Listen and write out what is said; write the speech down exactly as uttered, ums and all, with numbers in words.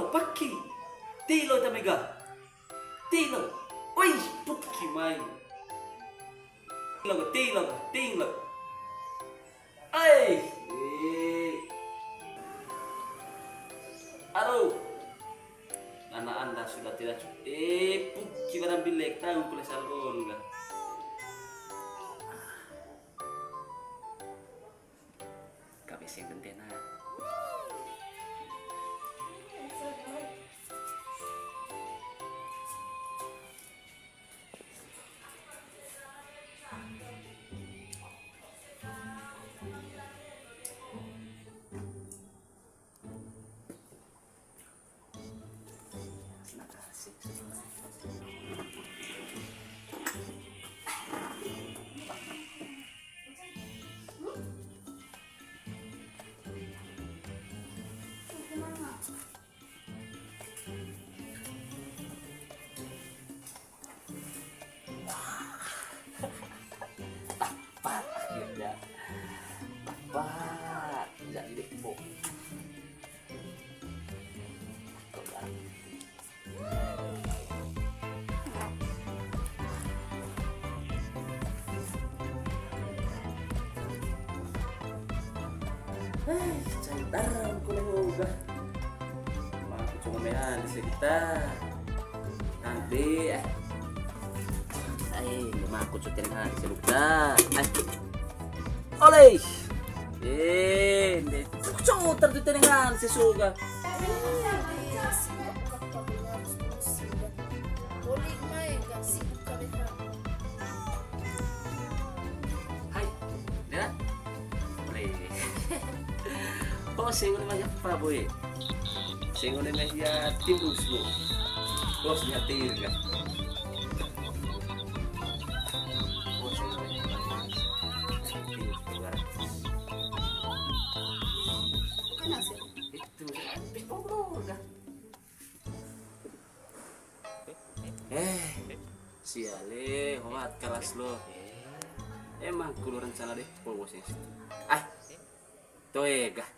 Paki. Tilo ta mega. Tilo. Oi, puki mai. Tilo, tilo, tilo. Ai. Eh. Aduh. Anak anda sudah tidak cu-, eh, puki barang bilek tahu kuliah salon kan. Kabeseng tentena. Dapat akhirnya. Dapat. Jadi deh, Bu. Coba. Eh, cari tarang ko udah. Mangkucu memehan di sekitar. Nanti, eh. Ai, mangkucu tenang di sekitar. Ai. Oleh. Eh, nde. Kucu tertu tenang di sekitar. Hai, Dera. Boleh. Oh, sing ngone mah ya, apa, boy? Sing ngone mah ya, timbus, bu. Bos, ya, tir, kan? Oh, sing ngone mah ya, timbus, bu, kan? Itu, habis pokok, kan? Eh, siale, hoat kelas lo. Emang kulo rencana deh, po bosnya. Ai, toe gah.